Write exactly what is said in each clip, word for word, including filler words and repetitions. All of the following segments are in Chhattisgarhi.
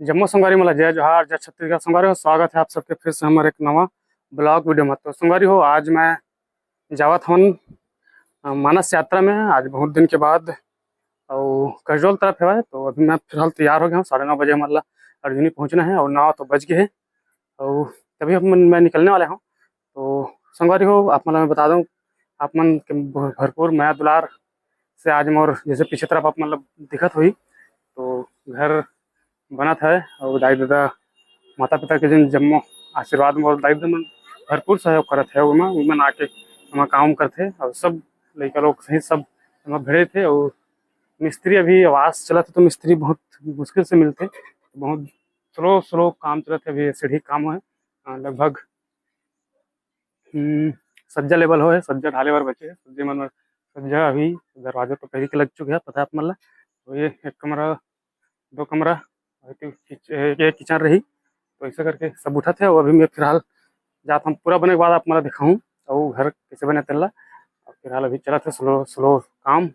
जम्मो संगवारी मन ला जय जोहार, जय छत्तीसगढ़। संगवारी हो, स्वागत है आप सबके फिर से हमारे एक नवा ब्लॉग वीडियो में। तो संगवारी हो, आज मैं जावत हवन, अ, मानस यात्रा में। आज बहुत दिन के बाद, और कसडोल तरफ है, तो अभी मैं फिलहाल तैयार हो गया हूँ। साढ़े नौ बजे हमन ला अर्जुनी पहुँचना है और नौ तो बज गए है, और तभी हम, मैं निकलने वाला हूँ। तो संगवारी हो, आप मन ला मैं बता दूँ, आप मन के भरपूर मया दुलार से आज मोर, जैसे पीछे तरफ आप मन ला दिखत होही, तो घर बनत है और दाई ददा, माता पिता के जिन जम्मो आशीर्वाद मोर दाई ददा मन भरपूर सहयोग करत है। ओमा, ओमन आके ओमा काम करथे और सब लइका लोग सहित सब ओमा भिड़े थे। और मिस्त्री अभी आवास चलत है, तो मिस्त्री बहुत मुश्किल से मिलथे, बहुत स्लो स्लो काम चलत है। अभी सीढ़ी काम है, अ, लगभग हम्म, सज्जा लेवल होए, सज्जा ढाले बर बचे हे। सज्जे मन, सज्जा अभी दरवाजा तो पहिली के लग चुके हे, पता है आप मन ला। तो ये एक कमरा, दो कमरा, और एक किच-, एक, एक किचन रही। तो ऐसा करके सब उठत हे। अभी मैं फिलहाल जात हूँ, पूरा बने के बाद आप मन ला दिखाऊँ और घर कैसे बने तेला। और फिलहाल अभी चलत हे स्लो स्लो काम।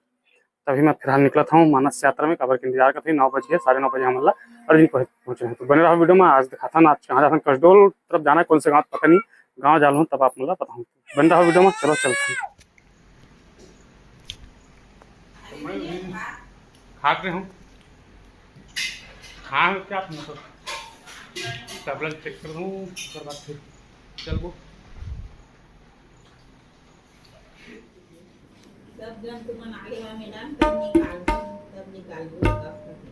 तभी मैं फिलहाल निकलत हूँ मानस यात्रा में, काबर के इंतजार करत हूँ, नौ बज गए, साढ़े नौ बजे हमन ला अर्जुनी पहुँच-, पहुँचे हैं। तो बने रहो वीडियो में, आज दिखाता हूँ आज कहाँ जाता हूँ। कसडोल तरफ जाना है, कौन से गाँव पता नहीं, गाँव जा लूँ तब आप मन ला बताऊँ। बने रहो वीडियो में, चलो चलते हैं। खात रहे हूँ, हाँ क्या अपना तो तबला चेक कर दूँ, उसके बाद फिर चलबो। सब जन तुमन आगे ला मैडम, तब निकालबो, तब निकालबो, तब करबो।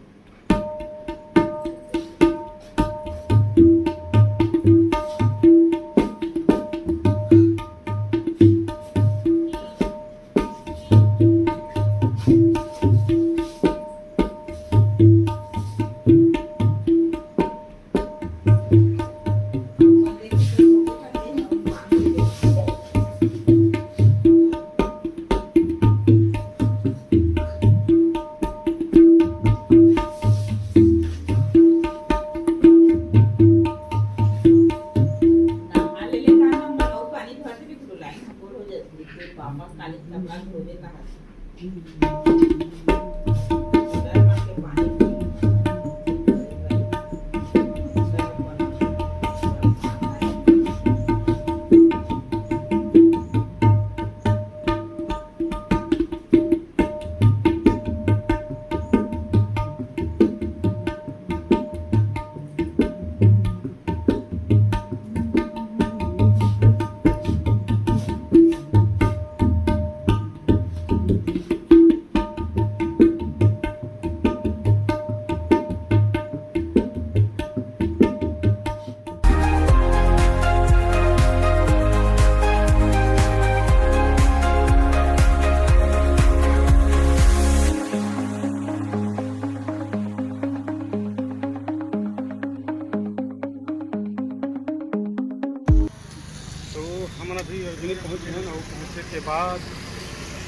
तो हमन अभी अर्जुनी पहुँच गए हैं और पहुँचे के बाद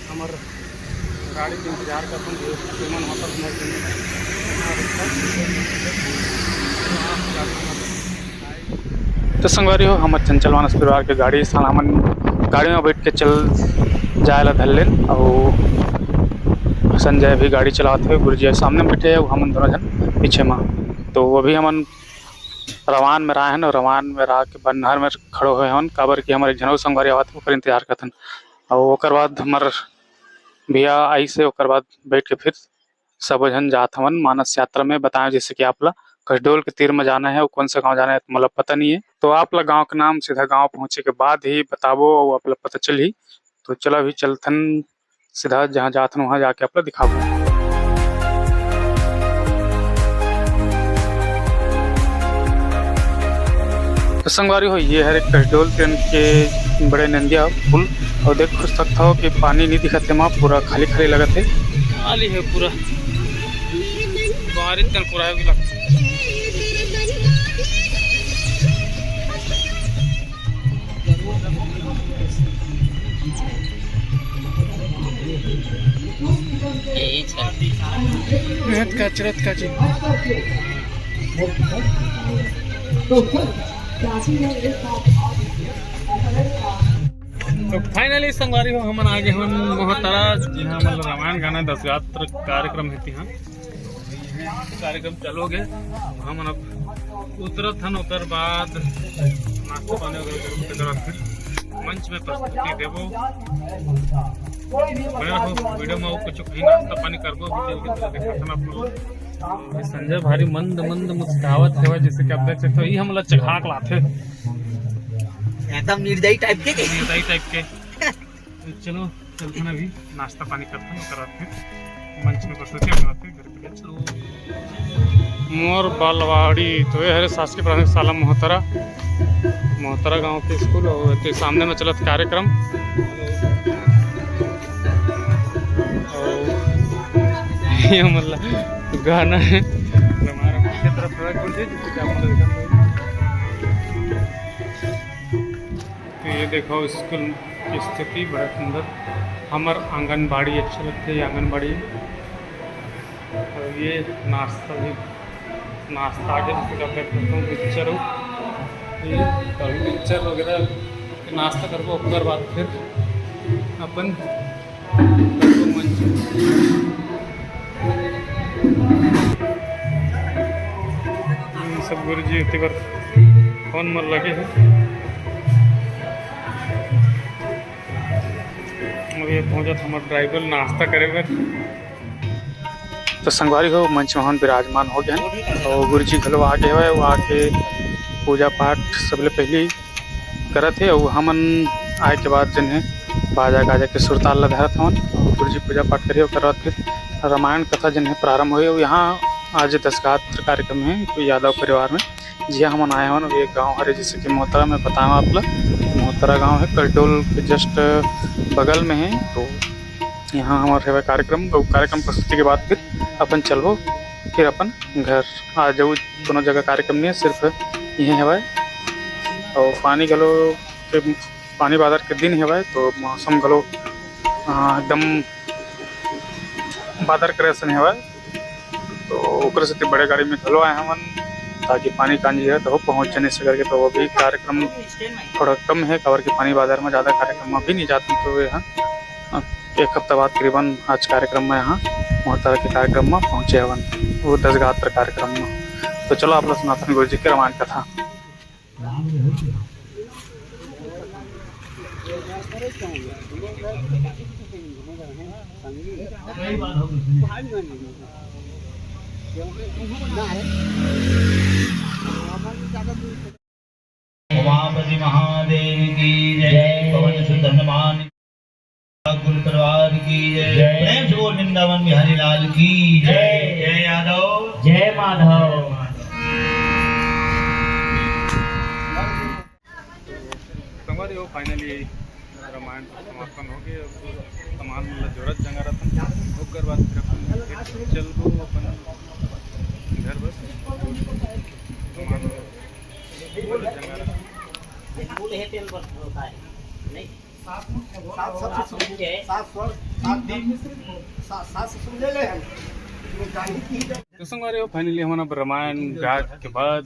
हमर गाड़ी के इंतजार करथन, जो तुमन वहाँ पर मौजूद हैं। तो संगवारी हो, हमर चंचल मानस परिवार के गाड़ी सन, हमन गाड़ी में बैठ के चल जाए ला धर लेन, और संजय भी गाड़ी चलावत हे, गुरुजी सामने में बैठे हे, हमन दोनों जन पीछे में। तो अभी हमन रवान में रहे हन, और रवान में रह के बन्हर में खड़ो होए हन, काबर कि हमर एक झन अउ संगवारी आवत हे, ओकर इंतजार करथन। और ओकर बाद हमर भैया आइस हे, ओकर बाद बैठ के फिर सबो झन जात हवन मानस यात्रा में। बताएं जैसे कि आप ला कसडोल के तीर में जाना है और कौन सा गांव जाना है, तो मोला पता नहीं है। तो आप ला गांव के नाम सीधा गांव पहुंचे के बाद ही बताबो और आप ला पता चलही। तो चला अभी चलथन सीधा जहाँ जात हन, वहाँ जाके आप ला दिखाबो। तो संगवारी हो, ये हरे कसडोल के, के बड़े नंदिया पुल, और देख सकत हो कि पानी नहीं दिखत हे, वहाँ पूरा खाली खाली लगत हे। खाली है पूरा, बारिश कन पूरा है लगत। यही छे। मेहनत का चरत का जी। तो finally संगवारी हो, हमन आ गे हवन मोहतरा, जिहाँ हमन रामायण गाना दस गात्र कार्यक्रम हे तिहाँ। कार्यक्रम चालू हो गया, हमन अब उतरत हन, ओकर बाद नाश्ता पानी वगैरह करबो, तेकर बाद फिर मंच में प्रस्तुति देबो। बने रहो वीडियो में, अउ कुछ भी नाश्ता पानी करबो, अभी चल के देखत हन आप लोग। अभी संजय भारी मंद मंद मुस्कावत हेवय, जैसे कि आप देख सकते हो, ये हमला चखा के लाथे। एकदम निर्दयी टाइप के। निर्दयी टाइप के। तो चलो, चलथन अभी नाश्ता पानी करथन, ओकर बाद फिर मंच में प्रस्तुति, ओकर बाद फिर घर के लिए। चलो। मोर बालवाड़ी, तो ये हरे शासकीय प्राथमिक शाला मोहतरा, मोहतरा गांव के स्कूल, अउ एती सामने में चलत कार्यक्रम। अउ ये मतलब गाना है, हमारा मुख्य तरफ है गुरुजी, जैसे कि आप लोग देखा। तो ये देखो स्कूल की स्थिति बड़ा सुंदर। हमर आंगनबाड़ी अच्छा लगथे, ये आंगनबाड़ी। अउ ये नाश्ता भी, नाश्ता आगे जैसे करते करते पिक्चर हो, ये अभी पिक्चर वगैरह नाश्ता करबो, ओकर बाद फिर अपन सब गुरुजी एती बर फोन म लगे हे। अभी ये पहुंचत हमर ड्राइवर नाश्ता करे बर। तो संगवारी हो, मंच में हमन विराजमान हो गए हैं। तो गुरुजी घलो आ गए हवय, वो आके पूजा पाठ सबले पहले करत हे, अउ हमन आए के बाद जन हे बाजा गाजा के सुरताल ला धरत हवन। गुरुजी पूजा पाठ करे, ओकर बाद फिर रामायण कथा जन हे प्रारंभ होए। अउ यहाँ आज दशगात्र कार्यक्रम हे कोई यादव परिवार में, जिहाँ हमन आए हवन। एक गांव हरे जैसे कि मोहतरा में बताएं आप ला, मोहतरा गांव है, करडोल के just बगल में है। तो यहाँ हमर हेवय कार्यक्रम, अउ कार्यक्रम प्रस्तुति के बाद फिर अपन चलबो फिर अपन घर। आज अउ कोनो जगह कार्यक्रम नहीं है, सिर्फ इहे हेवय। अउ पानी घलो के, पानी बादर के दिन हेवय, तो मौसम घलो, आ, एकदम बादर करे असन हेवय। तो ओकरे सेती बड़े गाड़ी में घलो आए हमन, ताकि पानी कांजी है तो पहुँच जाने से करके। तो अभी कार्यक्रम थोड़ा कम है, काबर कि पानी बादर में ज़्यादा कार्यक्रम में भी नहीं जाते। तो ये ह एक हफ्ता बाद करीबन आज कार्यक्रम में यहाँ मोहतरा के कार्यक्रम में पहुँचे हवन, वो दशगात्र कार्यक्रम में। तो चलो आप लोग सुनाथन गुरु जी के रामायण कथा। उमापति महादेव की जय। पवन सुत हनुमान ठाकुर परिवार की जय। जय। प्रेम से बोल वृंदावन बिहारी लाल की जय। जय यादव। जय माधव। संगवारी हो, finally रामायण समापन हो गए। अब सामान मतलब जोरत जंगा रहता, ओकर बाद फिर अपन चलबो अपन घर बस। सामान जोरत जंगा रहता। सात सौ, सात सौ, सात सौ, सात सौ, सात सौ ले ले हम। तो संगवारी हो, finally हमन अब रामायण गा के बाद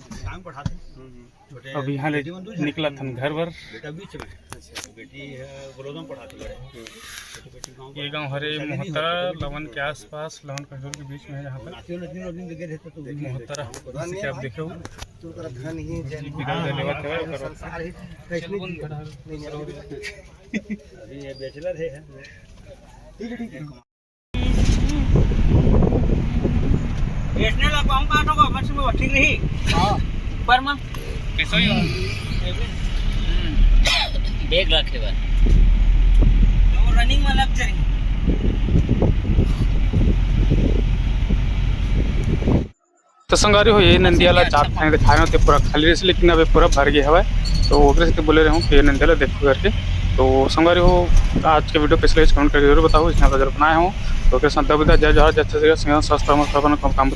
अब यहाँ ले निकलत हन घर बर। ये गांव हरे मोहतरा लवन के आसपास, लवन करडोल के बीच में है, जहाँ पर मोहतरा, जैसे कि आप देखे हो, विदा लेवत हवय, ओकर बाद अभी ये bachelor है। नेशनल अकाउंट कार्ड होगा, बस वो ठीक नहीं। हाँ। पर मैं कैसे ही हो? हम्म। बैग रखे बा। तो वो रनिंग में लग जाएंगे। तो संगवारी हो, ये नंदिया ला चार ठन दिखाए होते पूरा खाली रहिस, लेकिन अब ये पूरा भर गए हवय। तो ओकरे से बोले रहे हूँ कि ये नंदिया ला देखो करके। तो संगवारी हो, आज के वीडियो कैसे लगे, comment करके जरूर बताओ। इसमें जरूर बनाए हो तो ओकरे साथ दबदा जय जोहार, जय छत्तीसगढ़, सिंह शास्त्र, मस्त अपन काम।